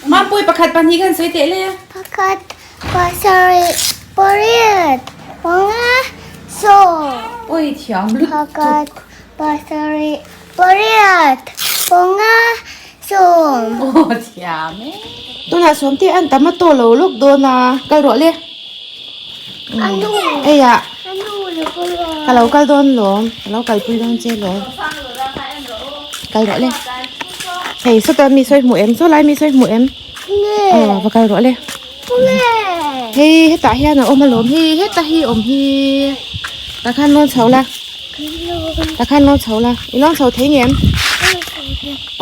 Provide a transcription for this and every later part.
Mampui pakhat pahnih khan sawi teh le. Pakhat, pasarih, pariat, panga, sawm. Oi thiam lutuk. Pakhat, pasarih, pariat, panga, sawm. Aw thiam e. Tunah sawmte an tam a taw lo lawk dawn a, kal rawh le. Anu. Eiah. Anu lo kal rawh. Ka lo kal dawn lawm, ka lo kalpui dawn che lawm. Kal rawh le. Hei sawta mi sawi hmuh em? Saw lai mi sawi hmuh em? Aw va kal rawh le. Hei hetah hian a awm alawm hi heta hi awm hi. Tah khan lawn chho la. Tah khan lawn chho la. I lawn chho thei ngem?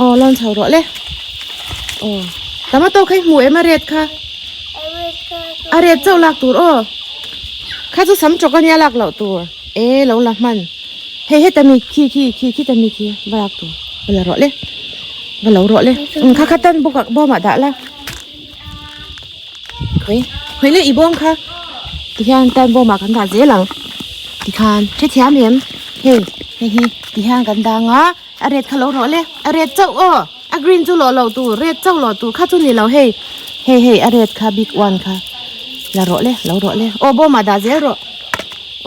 Aw lawn chho rawh le. Aw tomato kha i hmuh em a red kha? A red chauh lak tur aw. Kha chu sam chawk ania lak loh tur. E lo la hman. Hei heta mi khi khi khi khita mi khi va lak tur. Va la rawh le. Va lo rawh le. Umm kha kha tan bawk ah bawm ah dah la. Khawi khawi le i bawm kha. Tihian tan bawm ah kan dah zel ang. Tikhan hrethiam em? Hei hei hi tihian kan dang a. A red kha lo rawh le. A red chauh aw. A green chu lawh loh tur red chauh lawh tur kha chu ni lo hei. Hei hei a red kha big one kha la rawh le lo rawh le. Aw bawmah dah zel rawh.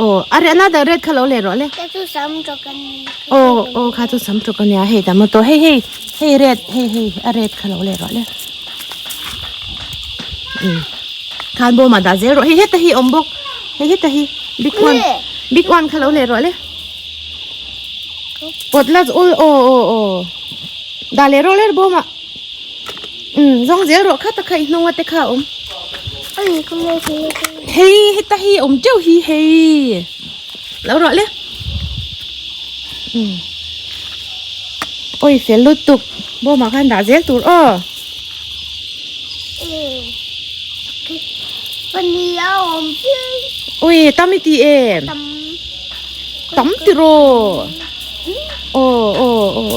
Aw a red another red kha lo leh rawh le. Kha chu sam tawk a ni. Aw aw kha chu sam tawk a nia hei tomato hei hei hei red hei hei a red kha lo leh rawh le. Umm khan bawmah dah zel rawh hei heta hi awm bawk hei heta hi big one big one kha lo leh rawh le. Pawt la ul aw aw aw dah leh rawh le bawm ah umm zawng zel rawh kha tak kha i hnung a te kha a awm hei heta hi awm teuh hi hei lo rawh le umm awi fel lutuk bawm ah khan dah zel tur aw. Ui tam i ti em? Tam tiraw? Aw aw aw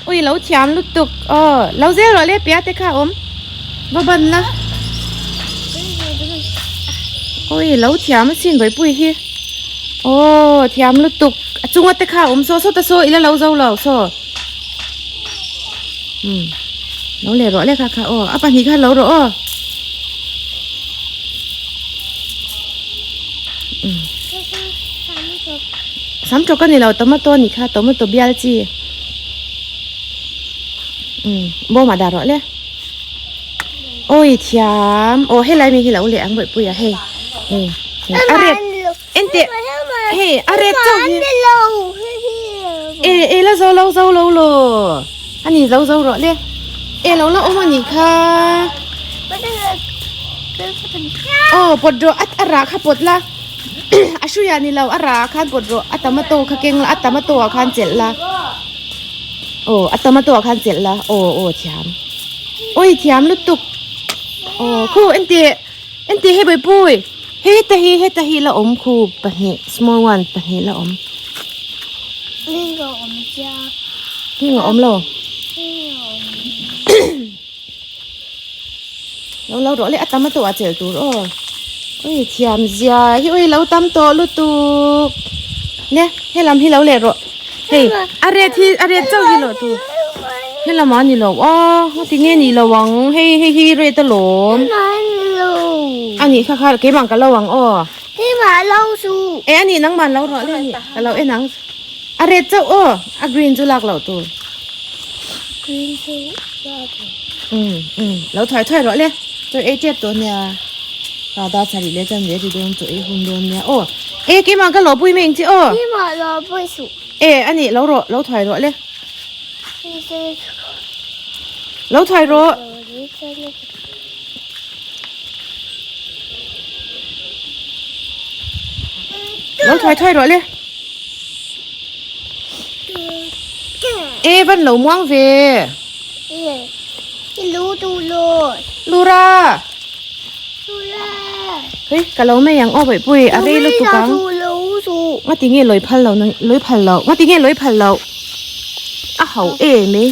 Ui lo thiam lutuk aw lo zel rawh le pia te kha a awm va ban la Ui lo thiam asin Bawihpui hi aw thiam lutuk a chunga te kha a awm saw saw ta saw ila lo zo lo saw umm lo leh rawh le kha kha aw a pahnih kha lo rawh aw. Sam tawk a ni lo tomato a nih kha tomato bial chi umm bawmah dah rawh le awi thiam aw helai mi hi lo leh ang bawihpui ah hei umm a red enteh hei a red chauh hi e e la zo lo zo lo lo a ni zo zo rawh le e lo la awm a nih kha. Aw pawt rawh a a rah kha pawt la a hruiah ni lo a rah ah khan pawt rawh a tomato kha keng la a tomato ah khan chelh la aw a tomato ah khan chelh la aw aw thiam awi thiam lutuk aw khu engtih engtih hei bawihpui heta hi heta hi la awm khu pahnih small one pahnih la awm heng a awm lo. Lo lo rawh le a tam a tawh ah chelh tur aw ui thiam zia hi ui lo tam tawh lutuk ne helam hi lo leh rawh hei a red hi a red chauh hi lawh tur helam ah ni lo a heti nge ni lo ang hei hei hi red alawm a nih kha kha keimah ka lo ang aw e a nih nangmah lo rawh le a nih ka lo en ang. A red chauh aw, a green chu lak loh tur. Green chu lak loh. Um um lo thuai thuai rawh le, chaw ei tep tawh nia. Pa da chari leh chuan ve ti dawn chaw ei hun dawn nia aw. E keimah ka lawhpui mai ang che aw. Keimah lawhpui suh. E a nih lo rawh, lo thuai rawh le. Lo thuai rawh. Lo thuai thuai rawh le. E van lo muang ve. Lu tu lo. Lura. Lura. Hei ka lo mai ang aw Bawihpui a rei lutuk ang. Nga ti nge lawi phal lo lawi phal lo nga ti nge lawi phal lo. A ho em e.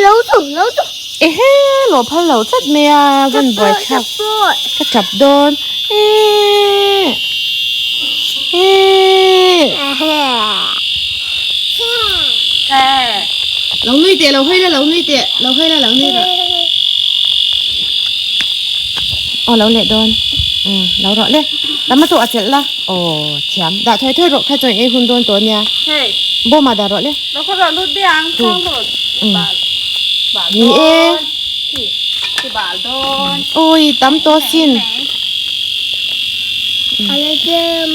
Lo tu lo tu. Ehe lo phal lo tlat mai a van buai thlak ka tap dawn eeh eeh lo nui teh lo hawi la lo nui teh lo hawi la lo nui rawh. Aw lo leh dawn. Umm lo rawh le. Tomato a chelh la. Aw thiam. Dah thawi thawi rawh kha chuan ei hun dawn tawh nia. Hei. Bawm ah dah rawh le. Lo khaw rawh lut deuh ang chhang lut. Bal. Bal Ni e. Khi. Khi bal dawn. Awi tam tawh sin. A la tlem.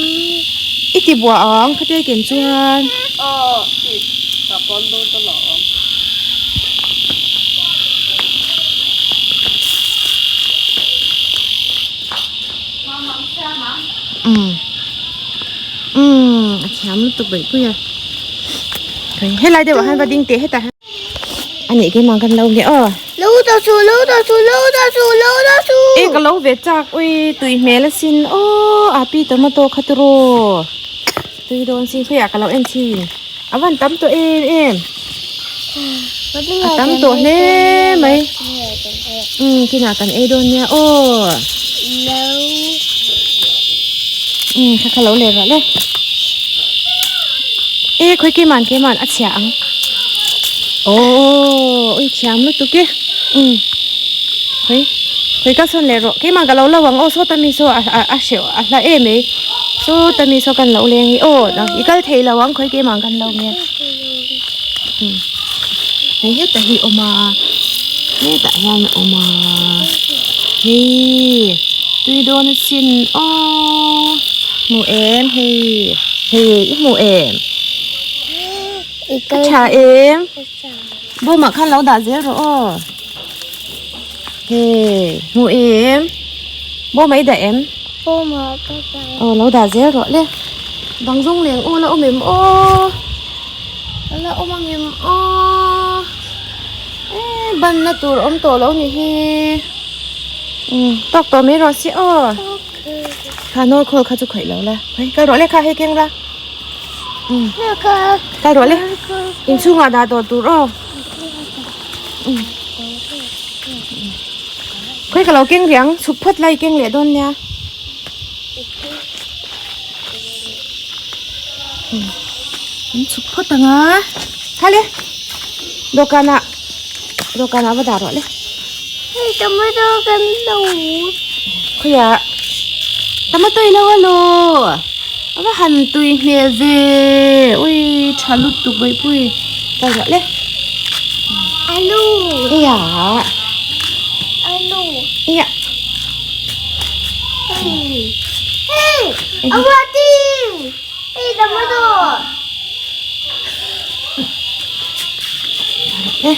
I ti buah ang khatia ken chuan. Aw khi. Ka pawn dawn ta lo awm. Umm umm a thiam lutuk beihpui a helai deuh ah hian va ding teh hetah hian a nih keimah kan lo nge aw Lo ta su lo ta su lo ta su lo ta su e ka lo ve chak ui tui hmel asin aw a pi tomato kha turaw tui dawn sin khawiah ka lo en thin a van tam tawh em em a tam tawh hle mai umm kinah kan ei dawn nia aw umm kha kha lo leh rawh le e khawi keimah keimah a chhia ang aw ui thiam lutuk e umm khawi khawi ka sawn leh rawh keimah ka lo lo ang aw sawta mi saw a a hreuh a hla em mai. Saw ta mi saw kan lo leng hi aw i kal thei lo ang khawi keimah kan lo nge hei hetah hi awm a hetah hian a awm a hei tui dawn asin aw hmu em hei hei i hmu em a tha em bawmah khan lo dah zel rawh aw hei hmu em bawmah i dah em. Aw lo dah zel rawh le bang zawng leng aw la awm em aw la awm ang em aw e banna tur awm tawh lo ni hi umm tawk tawh mai rawh se aw kha nawl khawl kha chu khawih lo la khawi kal rawh le kha hei keng la umm kal rawh le inchhungah dah tawh tur aw umm. Khawi ka lo keng rih ang, chhuk phawt lai keng leh dawn nia. An chhuk phawt ang a. Kha le, dawhkanah, dawhkanah va dah rawh le. Hei tomato kan lo. Khawiah, tomato i lo a law. A va han tui hmel ve, ui tha lutuk bawihpui kal rawh le. Alu. Eia. Alu. Eia. Hey. Hey, awati. Hey, tomato. Le.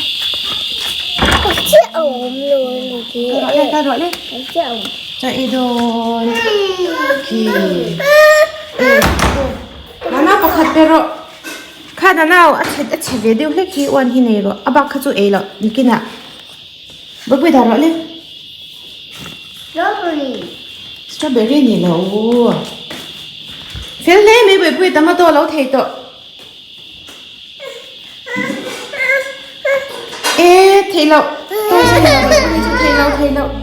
Chiah awm lo ni ki. Kal rawh le, kal rawh le. Chiah awm. Chaw ei dawn khi nana pakhat pe rawh kha nana a chhe a chhe ve deuh hlek hi uan hi nei rawh a bak kha chu ei loh nikinah bawkpui dah rawh le Strawberry strawberry ni lo fel hle mai bawihpui tomato lo thei tawh e theih loh theih loh theih loh.